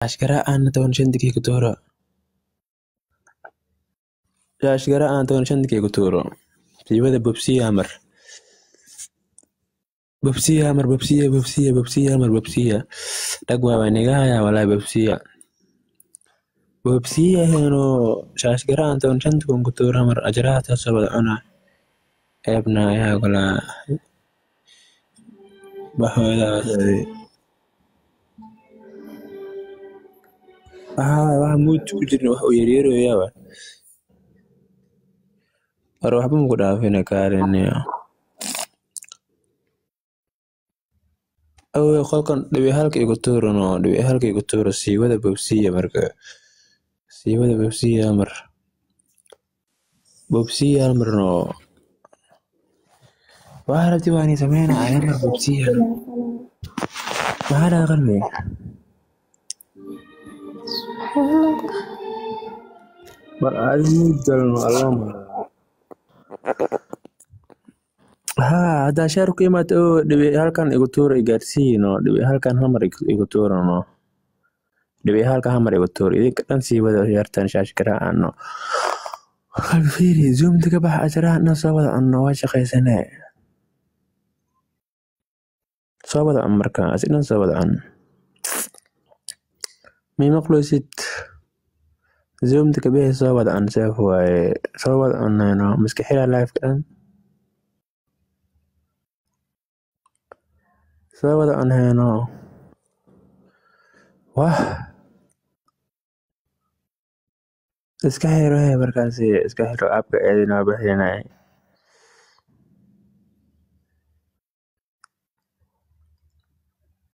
Ashkara aan 15 daqiiqo ku tuuro. Ashkara aan 15 daqiiqo ku tuuro. Siiwada bobsiya mar. Bobsiya mar, bobsiya, bobsiya, bobsiya mar, bobsiya. Dhag waa niga haya walaa bobsiya. Bobsiya heno shaashgara aan 15,000 ku tuuro mar ajaraha taasoo wada cuna. Eebna ayaa golaa baxoodaas. Waxa muud ku jirin wax uu yaryarayaa. War waxba maku dhaafina kaalin. Awey qolkan dhibi halka igu tuurano, dhibi halka igu tuuro, siiwada bobsiya marka. Siiwada bobsiya mar. Bobsiya marno. Waxa rabti waan sameynaa mar bobsiya. Maxaa dhahay qalbi? War aadi muud galno Allah ma. Haa, haddaa sheer ku imaado oo dhibi halkan igu tuuro i gaarsiino, dhibi halkan hamar igu tuurano. Dhibi halkan hamar igu tuuro. Idinka dhan sii wada ciyaartaan shaash garaacano. Qalbi fiiri, zoomta ka bax, ajaraha dhan soo wada cunno, waa shaqaysanee. Soo wada cun marka, asi dhan soo wada cun. Mii maqluysid? Zoomta ka bixi, soo wada cun, seef waaye. Soo wada cunayno, miska xiraa live ka dhan. Soo wada cunayno. Wah. Iska xiro hee markaasi, iska xiro app-ka eedina bixinay.